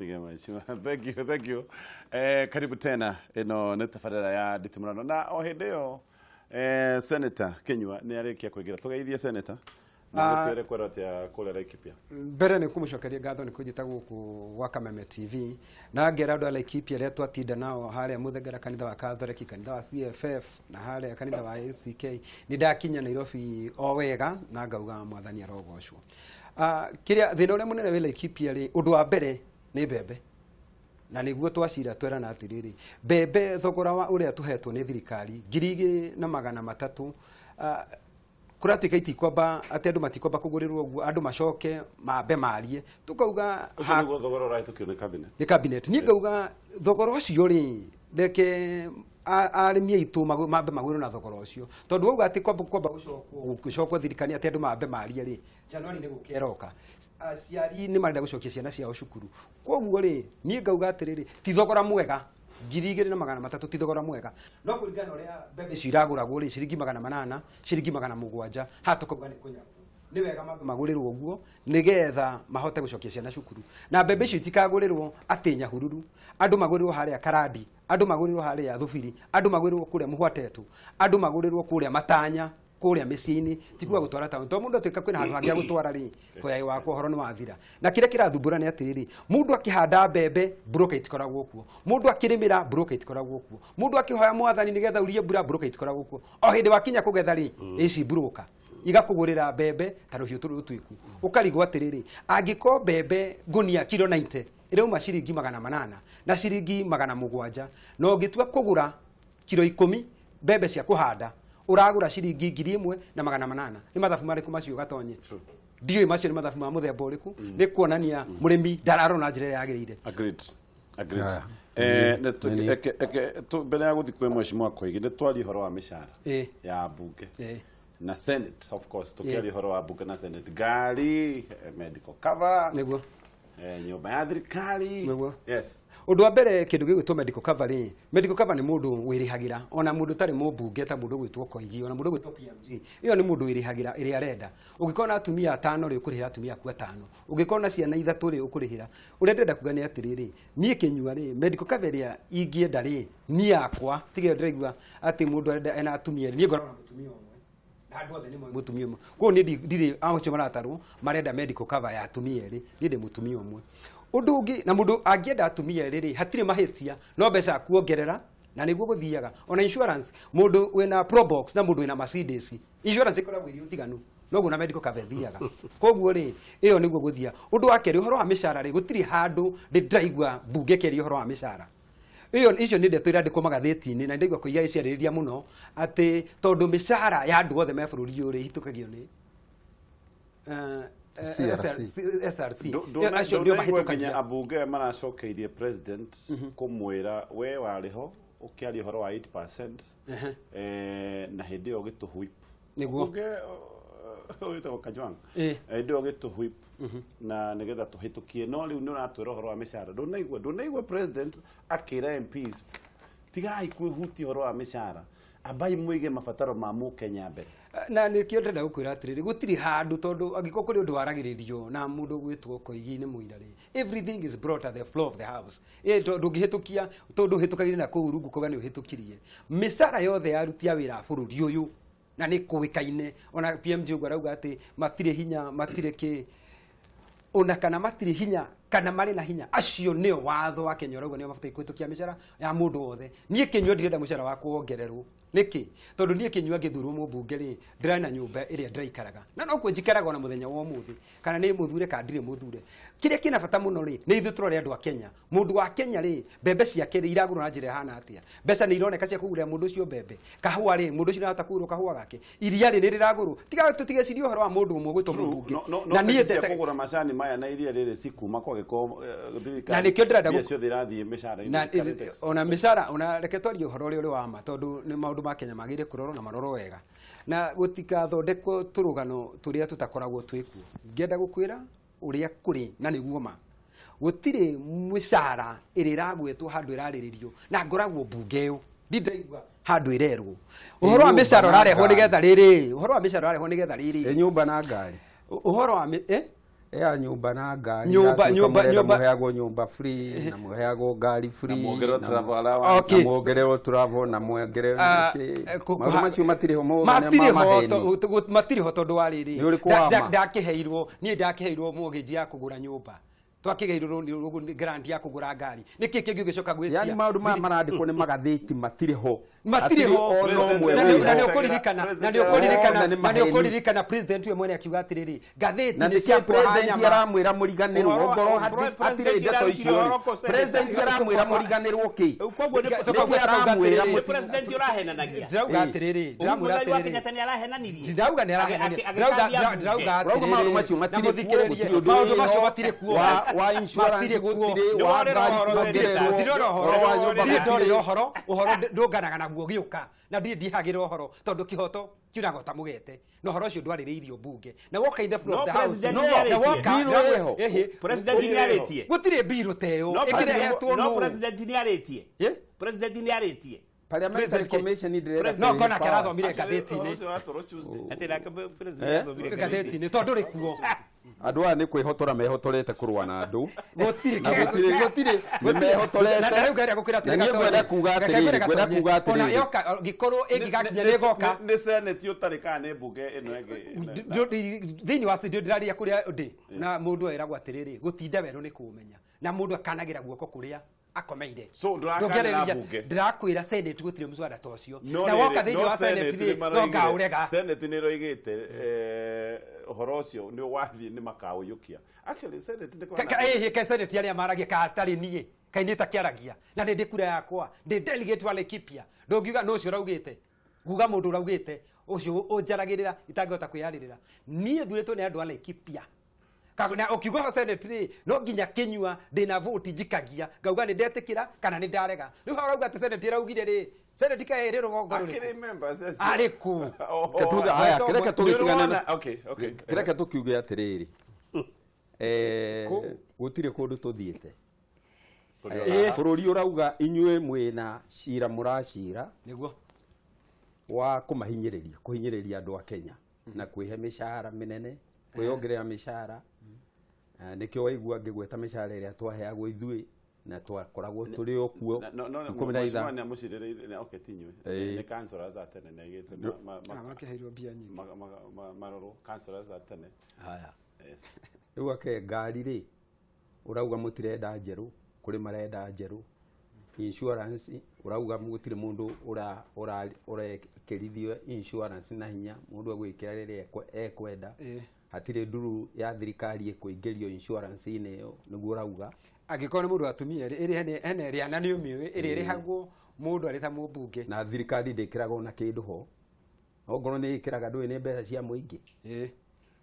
Tũtige mheshimiwa. Thank you, thank you. Karibu tena. Ĩno nĩ tabarĩra ya Nditimũrano na o hĩndĩ ĩyo Senator Kinyua nĩ arĩkia kũingĩra. Tũgeithie Senator na gũtwĩre kwĩra atĩa kũrĩa Laikipia. Mbere nĩ kũmũcokeria ngatho nĩ kũnjĩta gũkũ gwa Kameme TV, na ngera andũ a Laikipia arĩa twatinda nao harĩa Mũthengera, kanitha wa Katholeki, kanitha wa CFF na harĩa kanitha wa ACK. Nĩ ndakinya Nairobi o wega na ngauga Mwathani arogocwo. Kĩrĩa thĩna ũrĩa mũnene wĩ Laikipia rĩ, ũndũ wa mbere nĩ mbembe, na nĩguo twacira twerana atĩrĩrĩ, mbembe thogora wa ũrĩa tũhetwo nĩ thirikari 2300, kũratuĩka itikwamba atĩ andũ matikwamba kũgũrĩrwo ũguo, andũ macoke mambe marie tukauga Ũcio nĩguo thogora ũrahĩtũkio nĩ cabinet. Nĩ cabinet. Niĩ ngauga thogora ũcio rĩ, reke arĩmi aitũ mambe magũrĩrwo na thogora ũcio, tondũ wauga atĩ kwamba gũcokwo thirikari atĩ andũ mambe marie rĩ, Januari nĩ gũkeroka, aciari nĩ marenda gũcokia ciana ciao cukuru. Koguo rĩ, niĩ ngauga atĩrĩrĩ, ti thogora mwega 2300, ti thogora mwega, no kũringana na ũrĩa mbembe icio iragũragwo rĩ, ciringi 800, ciringi 700, haha tũkauga nĩ kũnyakwo. Nĩ wega mambe magũrĩrwo ũguo nĩgetha mahote gũcokia ciana cukuru, na mbembe icio itikagũrĩrwo atĩ Nyahururu, andũ magũrĩrwo harĩa Karandi, andũ magũrĩrwo harĩa Thubiri, andũ magũrĩrwo kũrĩa Mũhwatetũ, andũ magũrĩrwo kũrĩa Matanya, kũrĩa mĩciĩ-inĩ, ti kuga gũtwara taũni, tondũ mũndũ atuĩka kwĩna handũ hangĩ agũtwara rĩ, hoya wakwa ũhoro nĩ wathira. Na kĩrĩa kĩrathumbũra nĩ atĩrĩrĩ, mũndũ akĩhanda mbembe broker itikoragwo kuo, mũndũ akĩrĩmĩra broker itikoragwo kuo, mũndũ akĩhoya Mwathani nĩgetha urie mbura broker itikoragwo kuo. O hĩndĩ wakinya kũgetha rĩ, ici broker igakũgũrĩra mbembe ta rũhiũ tũrũ rũtuĩku. Ũkarigwo atĩrĩrĩ, angĩkorwo mbembe ngũnia kiro 90 ĩrauma ciringi 800 na ciringi 700, na ũngĩtua kũgũra kiro 10 mbembe cia kũhanda ũragũra ciringi 1800. Nĩ mathabu marĩkũ macio gatonye? Ndiũĩ macio nĩ mathabu ma mũthemba ũrĩkũ, nĩ kuonania mũrĩmi ndararona njĩra ĩrĩa yagĩrĩire. Agreed. Agreed. Mbere ya gũthiĩ kwĩ mheshimiwa Koigi, nĩ twarie ũhoro wa mĩcara ya mbunge na Senate, of course, tukiaria ũhoro wa mbunge na Senate, ngari, medical cover, nĩguo, nyũmba ya thirikari. Nĩguo. Yes. Ũndũ wa mbere kĩndũ gĩgwĩtwo medical cover rĩ, medical cover nĩ mũndũ wĩrĩhagĩra, ona mũndũ ũtarĩ mũmbunge ta mũndũ ũgwĩtwo Koigi, ona mũndũ ũgwĩtwo PMG, ĩyo nĩ mũndũ wĩrĩhagĩra ĩrĩa arenda. Ũngĩkorwo na atumia 5 rĩ, ũkũrĩhĩra atumia aku 5, ũngĩkorwo na ciana 3 rĩ, ũkũrĩhĩra. Ũrĩa ndĩrenda kuga nĩ atĩrĩrĩ, niĩ Kĩnyua rĩ, medical cover ĩrĩa ingĩenda rĩ, niĩ yakwa, tiga ĩyo ndĩraigua atĩ mũndũ arenda ena atumia erĩ, niĩ ngoragwo na mũtumia ũmwe na andũ othe nĩ moĩ mũtumia ũmwe. Koguo niĩ ndirĩ acio maratarwo marenda medical cover ya atumia erĩ, niĩ ndĩ mũtumia ũmwe. Ũndũ ũngĩ, na mũndũ angĩenda atumia erĩ rĩ, hatirĩ mahĩtia, no mbeca kuongerera, na nĩguo gũthiaga. Ona insurance, mũndũ wĩna Probox na mũndũ wĩna Mercedes, insurance ĩkoragwo ĩrĩ ũtiganu, noguo na medical cover ĩthiaga. Koguo rĩ, ĩyo nĩguo gũthia. Ũndũ wa kerĩ, ũhoro wa mĩcara rĩ, gũtirĩ handũ ndĩraigua mbunge ĩkĩaria ũhoro wa mĩcara. Ĩyo icio nĩ ndeto irandĩkwo magathĩti-inĩ, na ndaigua kũiga iciarĩrĩria mũno atĩ tondũ mĩcara ya andũ othe me bũrũri ũyũ rĩ, ĩhĩtũkagio nĩ CRC. SRC. Acio nĩo Ndũnaigua nginya mahĩtũkagia. Ambunge maracokeirie president kũmwĩra we warĩ ho ũkĩaria ũhoro wa 8%, na hĩndĩ ĩyo ũgĩtũhwip. Nĩguo. Mbunge wĩtagwo Kajwang', hĩndĩ ĩyo ũgĩtũhwip na nĩgetha tũhĩtũkie, no rĩu nĩ ũratwĩra ũhoro wa mĩcara. Ndũnaigua president akĩra MPs tigai kwĩhutia ũhoro wa mĩcara, ambai mwige mabataro ma mũkenya mbere. Na nĩkĩo ndĩrenda gũkwĩra atĩrĩrĩ, gũtirĩ handũ, tondũ angĩkorwo kũrĩ ũndũ waragĩrĩrio na mũndũ ũgwĩtwo Koigi nĩ mũira rĩ, everything is brought at the floor of the house. Ndũngĩhĩtũkia tondũ ũhĩtũkagĩria na kũu rungu kuga nĩ ũhĩtũkirie mĩcara yothe ya aruti a wĩra a bũrũri ũyũ, na nĩ kũĩkaine. Ona PMG ũguo arauga atĩ matirĩ hinya, matirĩ kĩ, ona kana matirĩ hinya kana marĩ na hinya, acio nĩo watho wa Kenya ũrauga nĩo mabatiĩ kũhĩtũkia mĩcara ya mũndũ wothe. Niĩ Kĩnyua ndirenda mũcara wakwa wongererwo. Nĩkĩ? Tondũ niĩ Kĩnyua ngĩthurwo mũmbunge rĩ, ndĩrarĩ na nyũmba ĩrĩa ndĩraikaraga, na nokuo njikaraga ona mũthenya wa ũmũthĩ, kana nĩ mũthure kana ndirĩ mũthure. Kĩrĩa kĩna bata mũno rĩ, nĩ ithuĩ tũrore andũ a Kenya. Mũndũ wa Kenya rĩ, mbembe ciake rĩ, iragũrwo na njĩra ĩhana atĩa? Mbeca nĩ ironeka cia kũgũrĩra mũndũ ũcio mbembe. Kahũa rĩ, mũndũ ũcio nĩarahota kũgũrwo kahũa gake. Iria rĩ, nĩ rĩragũrwo. Tiga tũtigecirie ũhoro wa mũndũ ũmwe gwĩtwo mũmbunge. No, Na niĩ mbeca cia kũgũra macani maya na iria rĩrĩ cikuma kwagĩkorwo, thirikari Na nĩkĩo ndĩrenda mbia ciothe irathiĩ mĩcara-inĩ, na current tax. Ona mĩcara, ona reke twarie ũhoro ũrĩa ũrĩ wa ma, tondũ nĩ maũndũ ma Kenya magĩrĩire kũrorwo na marorwo wega, na gũtikathondekwo tũrũgano tũrĩa tũtakoragwo twĩkuo. Ngĩenda gũkwĩra ũrĩa kũrĩ na nĩguo ma, gũtirĩ mĩcara ĩrĩa ĩragwetwo handũ ĩrarĩrĩrio, na ngoragwo mbunge ĩyo ndindaigua handũ ĩrerwo ũhoro wa Nyũmba mĩcara na ũrarehwo ngari. nĩgetha rĩrĩ, ũhoro wa mĩcara ũrarehwo nĩgetha rĩrĩ Ĩ nyũmba na ngari. Ũhoro wa Ya nyũmba na ngari. Nyũmba. Mũheagwo nyũmba free na mũheagwo ngari free. Na muongererwo travel allowance. Okay. Na muongererwo travel na muongererwo maũndũ macio matirĩ ho matirĩ ho tondũ wa rĩrĩ. Nĩ ũrĩkũ wa ma? Ndakĩheirwo niĩ ndakĩheirwo mortgage ya kũgũra nyũmba. Twakĩgeirwo grant ya kũgũra ngari. Nĩkĩ kĩngĩ ũgĩcoka gwĩtia? Yani maũndũ maya marandĩkwo nĩ magathĩti matirĩ ho. Matirĩ ho. Na nĩ ũkũririkana, na nĩ ũkũririkana, na nĩ ũkũririkana president we mwene akiuga atĩrĩrĩ, ngathĩti na nĩ cia nĩkĩo president nyama. aramwĩra mũriganĩrwo ongorwo hatirĩ ndeto icio. President aramwĩra mũriganĩrwo kĩ? Koguo nĩ aramwĩra president ũrahenanagia. Ndĩrauga atĩrĩrĩ, ndĩramwĩra Ũguo atĩrĩrĩ. Kenyatta nĩ arahenanirie. Ndauga nĩ arahenania. Ndauga Ũrauga maũndũ macio matirĩ kuo, atĩrĩrĩ. gũtirĩ ũndũ Maũndũ macio wĩho. matirĩ kuo. Wa insurance Matirĩ kuo. gũtirĩ, wa ngari kuongererwo, Ndirora ũhoro wa nyũmba ũhoro. Ndirĩ ndorĩra gũtirĩ. ũhoro, ũhoro ndũnganaga naguo gĩũka. Na ndirĩ ndihagĩra ũhoro tondũ kĩhoto kiunaga ta mũgete. Na ũhoro ũcio ndwarĩrĩirio mbunge. Na woka in the floor of No the house. president Na nĩarĩtie. woka Bill ĩho. Ĩhĩ. President nĩarĩtie. Gũtirĩ bill ta ĩyo ĩkĩrehetwo No nũ. president nĩarĩtie. Ĩ? President nĩarĩtie. Parliamentary President- Commission ndĩrenda No kona kũrĩhe kĩrathomire ngathĩti-inĩ. Ũcio watũrwo Tuesday. Atĩ nake president athomire Ngathĩti-inĩ tondũ rĩ kuo. Andũ aya nĩ kwĩhotora mehotorete kũrũa na andũ. Gũtirĩ Na gũtirĩ- gũtirĩ nĩ mehotorete. Na rĩu ngerĩa gũkwĩra atĩrĩ Na niĩ Gatonye. ngwenda kuga Reke atĩrĩrĩ, ngwĩre ngwenda Gatonye. kuga atĩrĩrĩ. Ona yoka ngĩkorwo ĩngĩgakinya nĩ ĩgoka. Nĩ senate ũtarĩ kana nĩ mbunge ĩno ĩngĩ. Thĩinĩ wa studio ndĩraria kũrĩa ndĩ na mũndũ eragwo atĩrĩrĩ gũtinda werũ nĩ kũũmenya na mũndũ akanagĩra guoko kũrĩa akomeire. So, ndũrakanĩra mbunge. Ndĩrakwĩra senate gũtirĩ mũswada ta ũcio No na rĩrĩ, woka thĩinĩ no wa senate Senate rĩ nĩ no maroigire- ngaũrega. Senate nĩ ĩroigĩte ũhoro ũcio nĩ wathiĩ nĩ makaũiyũkia. Actually Senate nĩ Ĩhĩ ke senate arĩa maragia katarĩ niĩ kainĩ ta kĩaragia na nĩ ndĩ kura yakwa ndĩ delegate wa Laikipia ndũngiuga nũ ũcio ũraugĩte nguga mũndũ ũraugĩte ũcio ũnjaragĩrĩra itangĩhota kwĩyarĩrĩra niĩ thurĩtwo nĩ andũ a Laikipia. Na ũkiuga senate rĩ no nginya kĩnyua ndĩna vote njikagia ngauga nĩ ndetĩkĩra kana nĩ ndarega. Rĩu hau ũrauga atĩ senate ĩraugire rĩ senate kaĩ ĩrĩ rũgongo Akĩrĩ rũrĩkũ? members acio. Arĩ kũ? Reke tuge- haya, kĩreke tũgĩtigane na- Okay, okay. Kĩreke tũkiuge atĩrĩrĩ. Gũtirĩ kũndũ tũthiĩte. Bũrũri ũrauga inyuĩ mwĩna cira mũracira Nĩguo. wa kũmahinyĩrĩria, kũhinyĩrĩria andũ a Kenya na kwĩhe mĩcara mĩnene, kwĩongerera mĩcara. Nĩkĩo waigua ngĩgweta mĩcara ĩrĩa twaheagwo ithuĩ na twakoragwo tũrĩ o kuo 15. Mheshimiwa nĩ amũcirĩrĩire, okay, ti inyuĩ. Nĩ councillors a tene nĩ aigĩte Makĩheirwo mbia nyingĩ. marorwo councillors a tene. Haya. Yes. Rĩu ake ngari rĩ ũrauga mũtirenda njerũ, kũrĩ marenda njerũ. Insurance ũrauga gũtirĩ mũndũ ũrekĩrithio insurance na hinya, mũndũ egwĩkĩra rĩrĩa ekwenda. Hatirĩ nduru ya thirikari ĩkũingĩrio insurance-inĩ ĩyo nĩguo ũrauga. Angĩkorwo nĩ mũndũ wa atumia rĩ, ĩrĩ hena ĩrĩa na nĩ ũmĩũĩ ĩrĩa ĩrĩhagwo mũndũ arĩ ta mũmbunge. Na thirikari ndĩkĩraga ona kĩndũ ho. Ongorwo nĩ ĩkĩraga ndũĩ nĩ mbeca cia mũingĩ.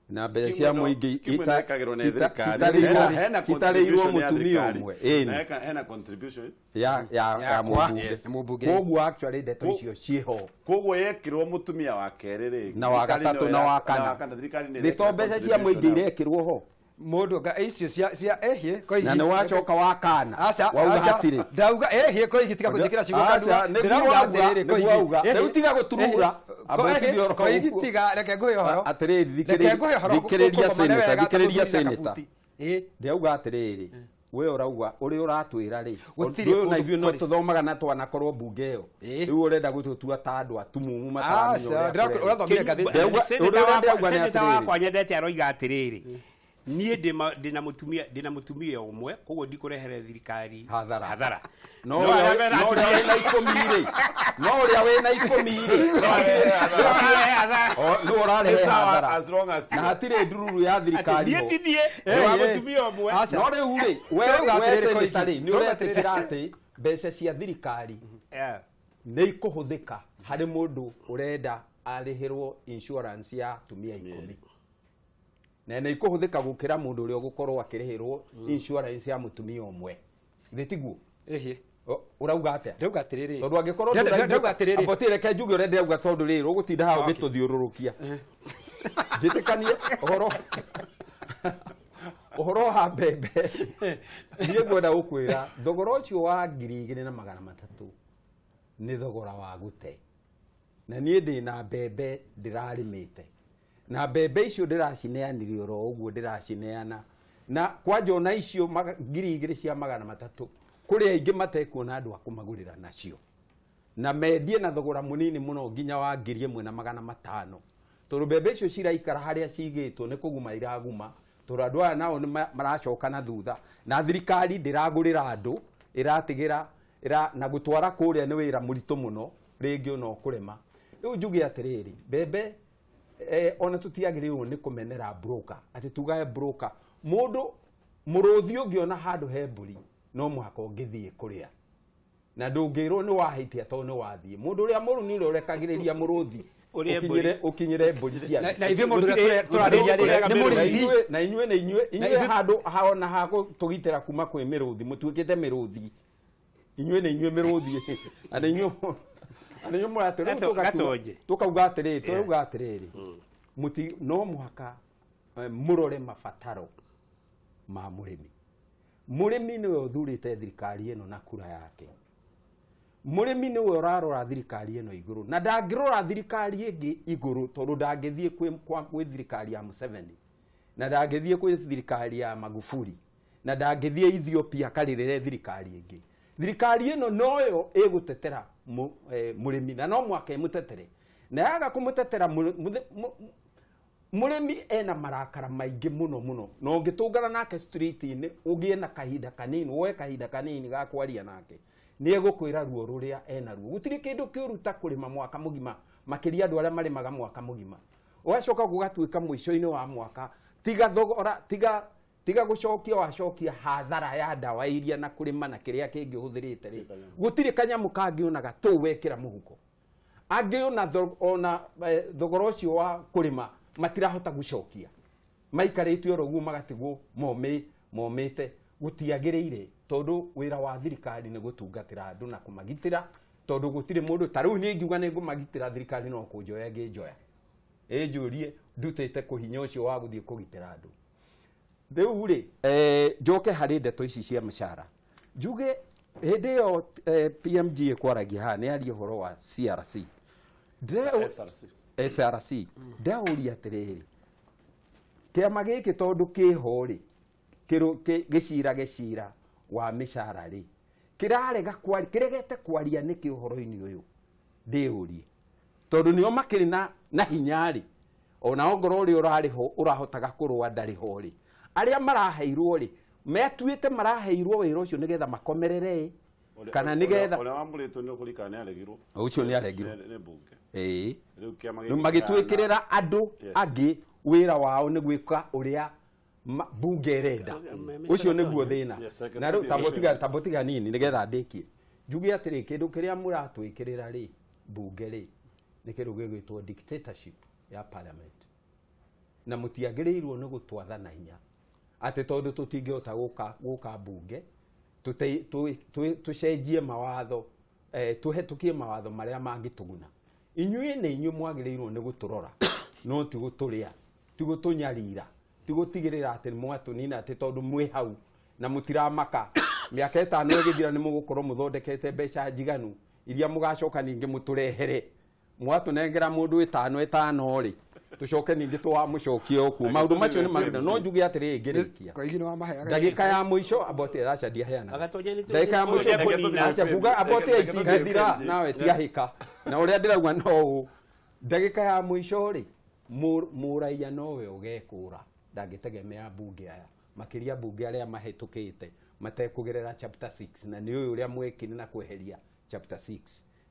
Na mbeca cia mũingĩ Scheme ĩno ĩkagĩrwo nĩ thirikari. Hena citarĩirwo contribution ya mũtumia thirikari. ũmwe. Ĩni. Na hena contribution Ya Yakwa. mũmbunge. Yes. Mũmbunge. Koguo actually ndeto icio ciĩho. Koguo yekĩrwo mũtumia wa kerĩ rĩ Na wa thirikari gatatũ nĩyo na wa kana. thirikari nĩ Nĩ to ĩrekĩra mbeca cia mũingĩ contribution irekĩrwo ho. Mũndũ nga icio cia ehie koigi. Na nĩ wacoka wa kana. Aca, Wauga aca. hatirĩ. Ndauga ehie koigi tiga kũnjĩkĩra ciugo Aca, kanua. nĩguo Ndĩrauga wauga, atĩrĩrĩ nĩguo koigi. wauga. Ehie. Rĩu tiga gũturura. Amba Ehie, ũtige ũhoro koigi ũguo. tiga reke ngũhe ũhoro. Atĩrĩrĩ, Reke ngũhe ũhoro, thikĩrĩria ũkũngomane senator, wega, thikĩrĩria tũgũthuri na senator. kabuti. Ĩ. Ndĩrauga atĩrĩrĩ, we ũrauga ũrĩa ũratwĩra rĩ, Gũtirĩ ũndũ ũyũ na kũndũ ithuĩ no kũrĩ. tũthomaga na twanakorwo mbunge ĩyo. Ĩ. Rĩu ũrenda gũtũtua ta andũ atumumu mataramenya Aca, ũrĩa ndĩrakwĩra kũrenda. ũrathomire ngathĩti. Ndĩrauga- ũrĩa ũrenda nĩ Senator atĩrĩrĩ. wakwa nyendete aroiga atĩrĩrĩ niĩ ndĩna mũtumia ũmwe koguo ndikũrehere thirikari Hathara. hathara. No ũrĩa wĩna ikũmi rĩ, no ũrĩa wĩna ikũmi rĩ, nĩ ũrarehe hathara. As long as Na hatirĩ ndururu ya thirikari Niĩ ho. ti niĩ nĩ wa mũtumia ũmwe. Aca. No rĩu rĩ, we Ndĩrauga we atĩrĩrĩ, senator Koigi. rĩ, nĩ ũretĩkĩra atĩ mbeca cia thirikari Yeah. nĩ ikũhũthĩka harĩ mũndũ ũrenda arĩhĩrwo insurance ya atumia ikũmi. Na nĩ ikũhũthĩka gũkĩra mũndũ ũrĩa ũgũkorwo akĩrĩhĩrwo insurance ya mũtumia ũmwe. Thĩ tiguo? Ehie. Ũrauga atĩa? Ndauga atĩrĩrĩ. Tondũ angĩkorwo Ndauga atĩrĩrĩ. Amboti reke njuge ũrĩa ndĩrauga tondũ rĩrĩ ũgũtinda haha ũgĩtũthiũrũrũkia. Njĩtĩkanie ũhoro ũhoro wa mbembe. Niĩ ngwenda gũkwĩra thogora ũcio wa 2300 nĩ thogora wa gũte. Na niĩ ndĩna mbembe ndĩrarĩmĩte. Na mbembe icio ndĩracineanire oro ũguo ndĩracineana Na kwanja ona icio 2300 kũrĩ aingĩ matekuona andũ a kũmagũrĩra nacio. Na mendie na thogora munini muno nginya wa 1500. Tondũ mbembe icio ciraikara harĩa cigĩtwo nĩ kũguma iraguma. Tondũ andũ aya nao nĩ maracoka na thutha. Na thirikari ndĩragũrĩra andũ, ĩratigĩra na gũtwara kũrĩa nĩ wĩra mũritũ mũno, rĩngĩ ona ũkũrema. Rĩu njuge atĩrĩrĩ, mbembe ona tũtiagĩrĩirwo nĩ kũmenera broker, atĩ tugae broker. Mũndũ mũrũthi ũngĩona handũ he mbũri no mũhaka ũngĩthiĩ kũrĩa. Na ndũngĩrwo nĩ wahĩtia tondũ nĩ wathiĩ. Mũndũ ũrĩa mũru nĩ ũrĩa ũrekagĩrĩria mũrũthi ũkinyĩre mbũri ciake. Na ithuĩ mũndũ ũrĩa tũrarĩria rĩ nĩ mũrĩithi. Na inyuĩ na inyuĩ inyuĩ handũ haona ha tũgitĩra kuma kwĩ mĩrũthi, mũtuĩkĩte mĩrũthi. Inyuĩ na inyuĩ mĩrũthi. Na inyuĩ na inyuĩ mũratwĩra tũkauga atĩrĩrĩ, tũrauga atĩrĩrĩ. Mũti no mũhaka mũrore mabataro ma mũrĩmi. Mũrĩmi nĩwe ũthurĩte thirikari ĩno na kura yake. Mũrĩmi nĩwe ũrarora thirikari ĩno igũrũ na ndangĩrora thirikari ĩngĩ igũrũ tondũ ndangĩthiĩ kwĩ thirikari ya Museveni na ndangĩthiĩ kwĩ thirikari ya Magufuli na ndangĩthiĩ Ethiopia akarĩrĩre thirikari ĩngĩ. Thirikari ĩno noyo ĩgũtetera mũrĩmi na no mũhaka ĩmũtetere. Na yaga kũmũtetera mũrĩmi ena marakara maingĩ mũno mũno na ũngĩtũngana nake street-inĩ ũgĩe na kahinda kanini, woe kahinda kanini ga kwaria nake nĩ egũkwĩra ruo rũrĩa ena ruo. Gũtirĩ kĩndũ kĩũru ta kũrĩma mwaka mũgima, makĩria andũ arĩa marĩmaga mwaka mũgima. Ũgacoka gũgatuĩka mũico-inĩ wa mwaka tiga thogora, tiga gũcokia wacokia hathara ya ndawa iria na kũrĩma na kĩrĩa kĩngĩ ũhũthĩrĩte rĩ, gũtirĩ kanyamũ kangĩ onaga tũ wekĩra mũhuko. Angĩ ona thogora ũcio wa kũrĩma matirahota gũcokia, maikarĩte oro ũguo magatigwo momĩte. Gũtiagĩrĩire tondũ wĩra wa thirikari nĩ gũtungatĩra andũ na kũmagitĩra, tondũ gũtirĩ mũndũ ta rĩu niĩ ngiuga nĩ ngũmagitĩra thirikari no kũnjoya ĩngĩnjoya ĩnjũrie ndutĩte kũhinya ũcio wa gũthiĩ kũgitĩra andũ. Rĩu rĩ njoke harĩ ndeto ici cia mĩcara, njuge hĩndĩ ĩyo PMG ĩkwaragia haha nĩ aria ũhoro wa CRC SRC. Ndauria atĩrĩrĩ, kĩama gĩkĩ tondũ kĩho rĩ gĩcira gĩcira wa mĩcara rĩ kĩrarega kwaria, kĩregete kwaria nĩkĩ ũhoro-inĩ ũyũ ndĩũrie, tondũ nĩo makĩrĩ na hinya rĩ, ona ongorwo ũrĩa ũrarĩ ho ũrahotaga kũrũa ndarĩ ho rĩ, arĩa maraheirwo rĩ metuĩte maraheirwo wĩra ũcio nĩgetha makomerere kana nĩgetha ũrĩa wamũrĩtwo nĩ ũkũririkana nĩ aregirwo, ũcio nĩ aregirwo nĩ mbunge. Ĩĩ, rĩu kĩama gĩkĩ magĩtwĩkĩrĩra andũ angĩ wĩra wao nĩ gwĩka ũrĩa bunge ĩrenda. Ũcio nĩguo thĩna. Na rĩu tambotiga nini nĩgetha ndĩkie njuge atĩrĩ, kĩndũ kĩrĩa mũratwĩkĩrĩra rĩ bunge rĩ nĩ kĩndũ gĩgwĩtwo dictatorship ya parliament, na mũtiagĩrĩirwo nĩ gũtwatha na hinya atĩ tondũ tũtingĩhota gũka bunge tũcenjie mawatho, tũhetũkie mawatho marĩa mangĩtũguna. Inyuĩ nĩ inyuĩ mwagĩrĩirwo nĩ gũtũrora, no ti gũtũrĩa, ti gũtũnyarira, ti gũtigĩrĩra atĩ mwatũnina atĩ tondũ mwĩ hau na mũtiramaka. Mĩaka 5 ĩgĩthira nĩ mũgũkorwo mũthondekete mbeca njiganu iria mũgacoka ningĩ mũtũrehere, mwatũnengera mũndũ 5 5 rĩ tũcoke ningĩ twamũcokie ũkuo. Maũndũ macio nĩ mathĩna. No njuge atĩrĩ ngĩrĩkia ndagĩka ya mũico abote aca ndiaheanaga ndagĩka ya mũico aca nguga abote itingĩthira nawe tiahĩka na ũrĩa ndĩrauga no ũũ. Ndagĩka ya mũico rĩ mũraiya nowe ũgekũra, ndangĩtegemea mbunge aya, makĩria mbunge arĩa mahĩtũkĩte matekũgerera chapter 6, na nĩ ũyũ ũrĩa mwekire na kweheria chapter 6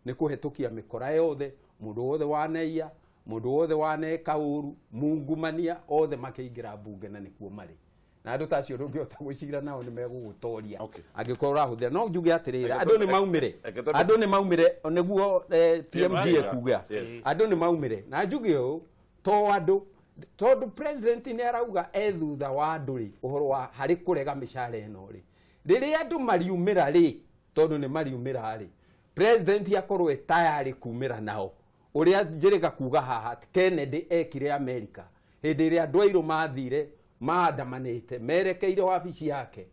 nĩ kũhetũkia mĩkora yothe, mũndũ wothe waneiya, mũndũ wothe waneka ũru, mungumania othe makĩingĩra mbunge na nĩkuo marĩ. Na andũ ta acio ndũngĩhota gũcira nao nĩ megũgũtoria angĩkorwo ũrahũthĩra. No njuge atĩrĩrĩ, andũ nĩ maumire, andũ nĩ maumire nĩguo PMG ĩkuga, andũ nĩ maumire. Na njuge ũũ, to andũ tondũ president nĩ arauga e thutha wa andũ rĩ ũhoro wa harĩ kũrega mĩcara ĩno rĩ, rĩrĩa andũ mariumĩra rĩ, tondũ nĩ mariumĩra rĩ, president akorwo e tayarĩ kumĩra nao. Ũrĩa njĩrĩga kuga haha Kennedy ekire America hĩndĩ ĩrĩa andũ airũ mathire maandamanĩte merekeire wabici yake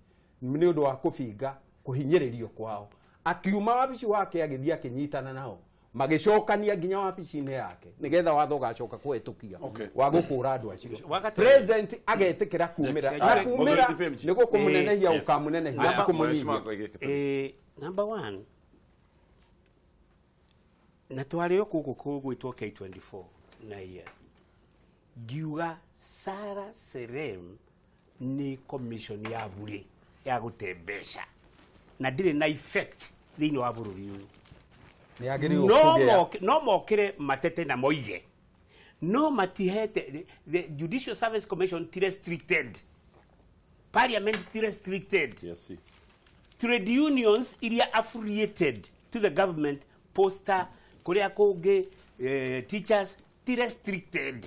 nĩ ũndũ wa kũbinga kũhinyĩrĩrio kwao, akiuma wabici wake agĩthiĩ akĩnyitana nao. Magĩcokania nginya wabici-inĩ yake nĩgetha watho ũgacoka kũhetũkia wa gũkũra andũ acio. President agetĩkĩra kumĩra na kumĩra nĩguo kũmũnenehia ũkamũnenehia ti kũmũnyihia. Number one, na twarĩ o gũkũ kũgwĩtwo K24 na ia ngiuga Sarah Serem nĩ commission ya bure ya gũte mbeca na ndĩrĩ na effect thĩinĩ wa bũrũri ũyũ. No mokire matete na moige no matihete. The Judicial Service Commission ti restricted, Parliament ti restricted, yes, trade unions iria affiliated to the government, posta kuria kũngĩ, teachers ti restricted.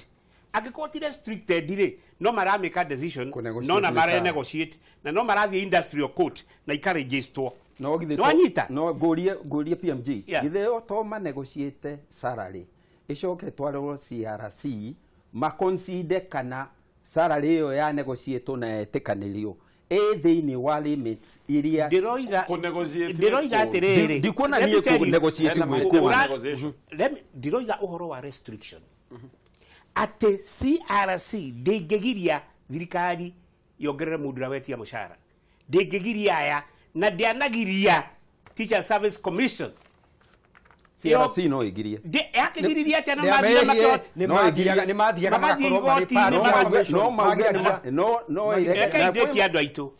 Angĩkorwo ti restricted rĩ, no maramĩka decision, no na mara negotiate na no marathiĩ industrial court na ikaregistwo. No githĩ Nwanyita? No ngũrie PMG githĩ o to ma negotiate salary icoke twarwo CRC ma consider kana salary ĩyo ya negotiate na ĩtĩkanĩrio ĩ thĩinĩ wa limits iria ndĩroiga atĩrĩrĩ ndikuona niĩ kũ negotiate gwĩkwo. Ndĩroiga ũhoro wa restriction atĩ CRC ndĩngĩgiria thirikari yongerere mũndũ ũrĩa wetia mũcara, ndĩngĩgiria aya na ndianagiria Teacher Service Commission. CRC no igirie yakĩgiririe atĩa na mathiaga nĩ mathiaga magakorwo marĩ no reke ndĩkie andũ aitũ.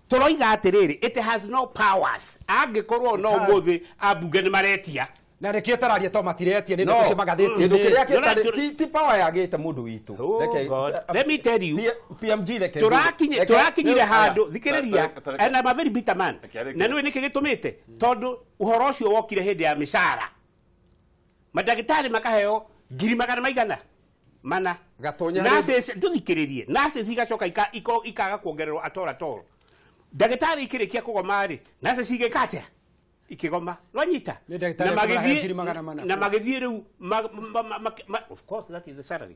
Tũroiga atĩrĩrĩ, it has no powers. Angĩkorwo no ũmũthĩ ambunge nĩ maretia na nĩkĩo tararia to matiretia nĩ ndeto cia magathĩti kĩndũ kĩrĩa gĩtarĩ ti power yagĩte mũndũ witũ. Let me tell you, PMG reke tũrakinyire handũ thikĩrĩria, and I'm a very bitter man, na nĩũĩ nĩkĩ gĩtũmĩte tondũ ũhoro ũcio wokire hĩndĩ ya mĩcara, mandagĩtarĩ makaheo ngiri magana maigana mana, nurses tũthikĩrĩrie, nurses igacoka ikaga kuongererwo at all. Ndagĩtarĩ ikĩrĩkia kũgoma rĩ, nurses igĩka atĩa? Ikigoma nwanyita na magithie riu of course that is the salary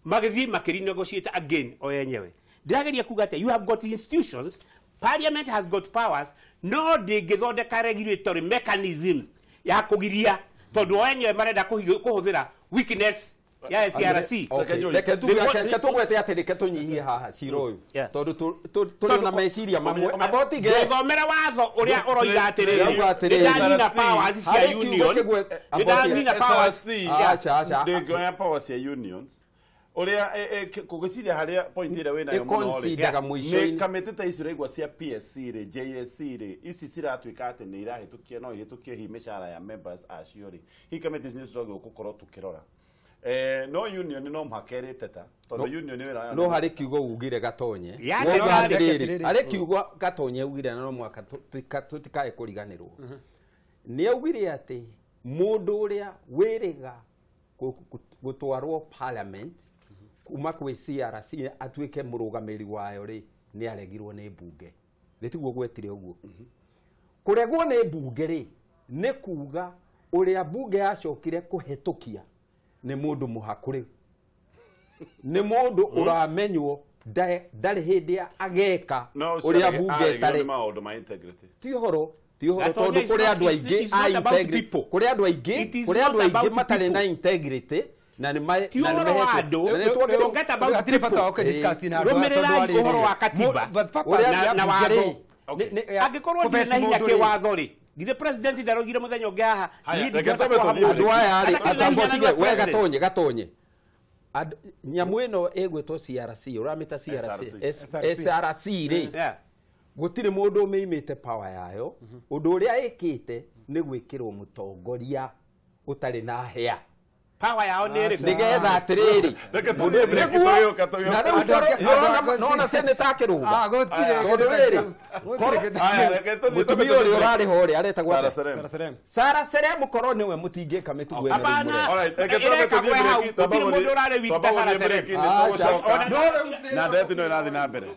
magithie makiri negotiate again o yenyewe. Ndirageria kuga atĩ you have got institutions, parliament has got powers, no ndĩngĩthondeka regulatory mechanism ya kugiria tondu o yenyewe marenda kũhũthĩra weakness ya SRC. Reke tũgwete atĩ reke tũnyihie haha cira ũyũ tondũ tũrĩ na meciria mamwe abotige thomera watho ũrĩa ũroiga atĩrĩrĩ nĩndanina powers cia union, nĩndanina powers. Aca ndĩngĩoya powers cia unions ũrĩa kũgĩciria harĩa point ĩrĩa wĩnayo mũno rĩ nĩ kamĩtĩ ta ici ũraigua cia PSC rĩ, JSC rĩ, ici ciratuĩka atĩ nĩ irahĩtũkia no ihĩtũkie hihi mĩcara ya members acio rĩ, hihi kamĩtĩ ici nĩ ciragĩrĩirwo gũkorwo tũkĩrora. No union no mũhaka ĩrĩteta tondũ union wĩra no harĩ kiugo ugire Gatonye harĩ kiugo Gatonye ugire na no mũhaka tũtikae kũriganĩrwo. Nĩ augire atĩ mũndũ ũrĩa wĩrĩga gũtwarwo parliament kuma kwĩ CRC atuĩke mũrũgamĩrĩri wayo rĩ nĩ aregirwo nĩ mbunge. Nĩ tiguo gwetire ũguo. Kũregwo nĩ mbunge rĩ nĩ kuga ũrĩa mbunge yacokire kũhetũkia nĩ mũndũ mũhakũrĩ, nĩ mũndũ ũramenywo ndarĩ hĩndĩ ageka ũrĩa mbunge ĩtarĩ. Ti ũhoro tondũ kũrĩ andũ aingĩ a integrity, kũrĩ andũ aingĩ, kũrĩ andũ aingĩ matarĩ na integrity na nĩ hatirĩ bata wa kũdiscuss na andũ rũmĩrĩrai ũhoro wa katiba na watho. Angĩkorwo ndirĩ na hinya kĩwatho rĩ, githĩ president ndarogire mũthenya ũngĩ haha andũ aya rĩ atambotige we Gatonye nyamũ ĩno ĩgwĩtwo CRC ũramĩta CRC SRC rĩ gũtirĩ mũndũ ũmĩimĩte power yayo. Ũndũ ũrĩa ĩkĩte nĩ gwĩkĩrwo mũtongoria ũtarĩ na hĩa power yao nĩ ĩrĩkũ nĩgetha atĩrĩrĩ na rĩu nona seneta akĩrũga tondũ rĩrĩ mũtumia ũrĩa ũrarĩ ho rĩ aretagwo Sarah Serem korwo nĩwe mũtingĩka mĩtugo ĩno. Gũtirĩ mũndũ ũrarĩ weak ta Sarah Serem na ndeto ĩno ĩrathiĩ na mbere.